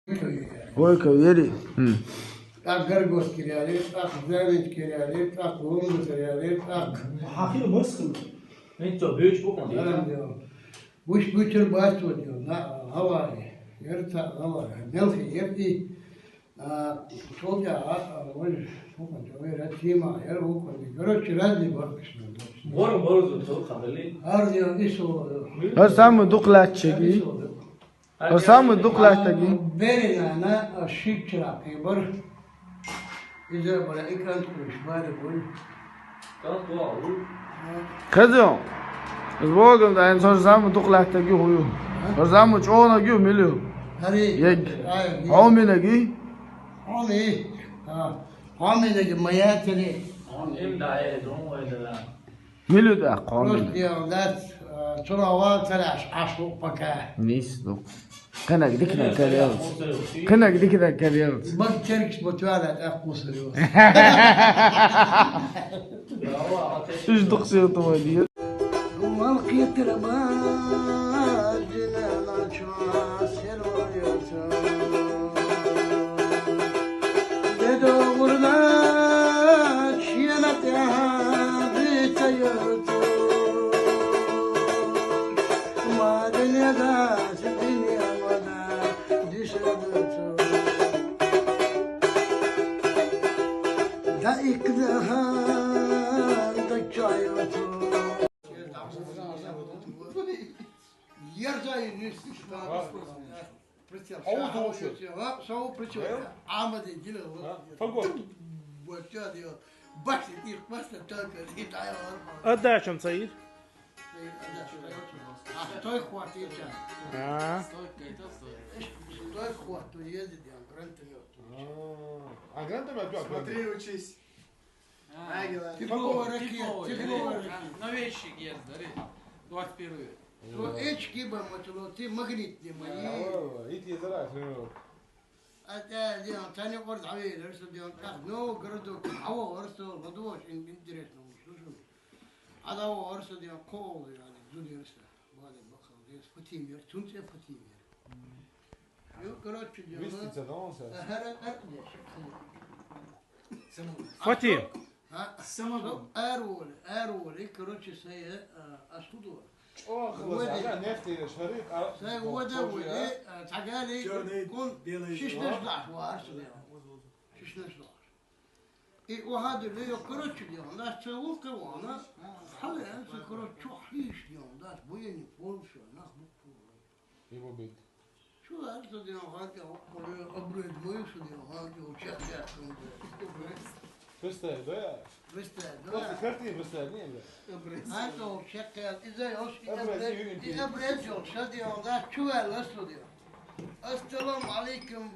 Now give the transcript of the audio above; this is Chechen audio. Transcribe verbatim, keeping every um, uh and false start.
Войков ери. ТӀаккха Горгоскера ялийра, тӀаккха Заметкера ялийра, тӀаккха Ломбутера ялийра, тӀаккха. Хьан хила мас хила? ХӀинца бевзаш бу хьуна, дий? Вуш буьйцур бац вай, на, гӀалгӀай. Яра цхьа гӀалгӀай. Мелхи яра и. А, цул тӀехьа, а, вай, хӀун ду, вай, Ратима, яра вукхунди. Короче, разный баркаш. Бора, бора, зу, цул хабали. Ар дё, и со. ХӀара самый дукха лаьтташ ю. ХӀара самый дукха лаьтташ ю. Берина, на, а, шип чара, и бар. Иза бара и кӀант кхуьйсуш бара гуй. Хеза, из богам да, эн хӀара самый дукха лаьтташ ю хӀу ю. ХӀара самый чӀогӀаниг ю, мила ю? ХӀара. Эг. Хьоминиг? Хьоми. А, хьоминиг ма яцари. Хьоми. Им да, э, дум вай да. Мила ю тӀаккха хьоми? Просто дел дац, а, цунах вала ца лаьш, Ӏаш ву пока. Нийса ду. Кхинаг диканаг кара ялац. Кхинаг диканаг кара ялац. Баг чергаш ма тоьла, тӀаккха кхувсар ю. Уж дукха сел ту вай дийр. Вал кхетар баьжина начо сел вайоца. Бедо гурда чена тяха битаёца. Ма дуьне дац, дуьне ма дац, дишра дац. Да иккдахан да чоаёцу. Ерзай нис. Прицел. Ау, ша, товшу. Ау, ша, прицел. Ау? Амади, дила. А? Фагот. Вот чё делать? Башни, их просто только не дай. Отдачам цаир. А, той хватит, а. А. Той хватит, ездит, я гранатомёт. А, а гранатомёт, смотри, учись. А, Типовой ракет, типовой ракет. А, новейший ГЕС, смотри, двадцать первый век. Со эчки ба ма туло, ти магнитный ма и. А, о, ити зарак, ну. А, да, да, тани орд хавелер, со, да, так, ну, городок, хавелер, со, ладош, ин-, интересно, слушай. А да, орса, да, кол, да, зудерса. Вали бакал, да, Фатимер, тунце Фатимер. Ю, короче, да. Вистица, да, он сэр? Ага, ага, да. Фатим. А? Самогон. Со ар воле, ар воле, короче, сай, а, а схудо. Чё, вода. Нефть или шарик, а? Сай вода, вода, а, тагали, чёрный, кун, белый. Шишнеш даш, варсу, да. Шишнеш даш. И вахадили, короче, да, нас целука вона. Хаве, короче, чё хиш, да, нас военный полшо, нас буквально. Его бит. Шу арса дин хати, обред мой шу дин хати, участие. Представь, да? Представь, да? Просто картина представь, не, бля. Обред. А то участие, из-за ос, и обред, и обред, шу дин, да, чувал, шу дин. Ассаламу алейкум.